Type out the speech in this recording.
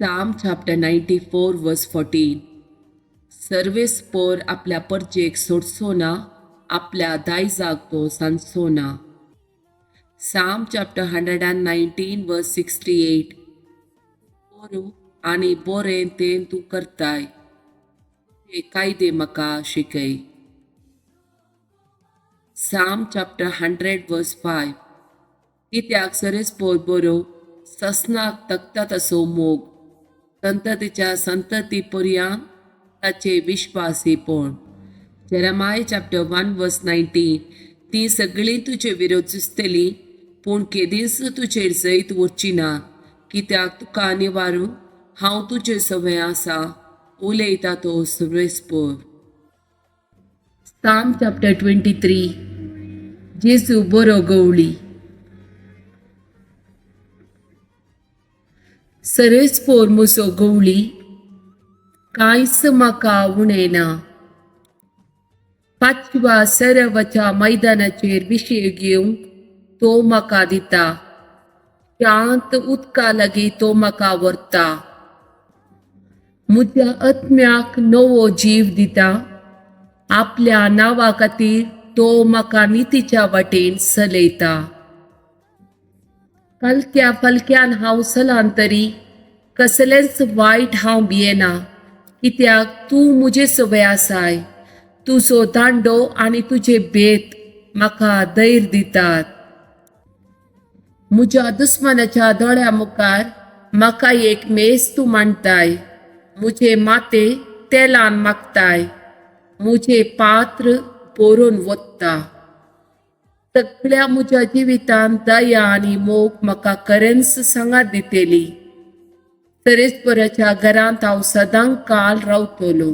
Psalm chapter 94 verse 14. सर्वेस्पोर आपल्या परजेक सोडचो ना, आपल्या दायजाक तो सांजचो ना. Psalm chapter 119 verse 68. बरो आनी बरें तें तूं करताय, ते कायदे म्हाका शिकय. Psalm chapter 100 verse 5. कित्याक सरेस्पोर बरो ससनाक तकता तसो मोग, संततीच्या संतती पर्यांत ताचे विश्वासीपण. Jeremiah chapter 1 verse 19. तीं सगळीं तुजे विरोध झुजतलीं, पूण केदींच तुजेर जैत वचची ना, कित्याक तुका निवारूंक हांव तुजे सवंय आसा, उलयता तो सर्वेस्पोर. Psalm chapter 23. जेजू बरो गवळी. सर्वेस्पोर म्हजो गवळी, कांयच म्हाका उणें ना. पाचव्या सरवाच्या मैदानाचेर विशय घेवंक तो म्हाका दिता, शांत उदका लागीं तो म्हाका व्हरता. म्हज्या आत्म्याक नवो जीव दिता, आपल्या नांवा खातीर तो म्हाका नितीच्या वाटेन चलयता. कालक्या फालक्यान हांव सलांतरी, कसलेंच वायट हांव भियेना, कित्याक तूं म्हजे सवय आसाय. तुजो दांडो आनी तुजे बेत म्हाका धैर्य दितात. म्हज्या दुस्मानाच्या दोळ्या मुखार म्हाका एक मेज तूं मांडताय, म्हजें माथें तेलान मागताय, म्हजें पात्र भरून वता. सगळ्या म्हज्या जिवितांत दया आनी मोग म्हाका खरेंच सांगात दितली. सरेस्पराच्या घरांत हांव सदां काल रावतलो.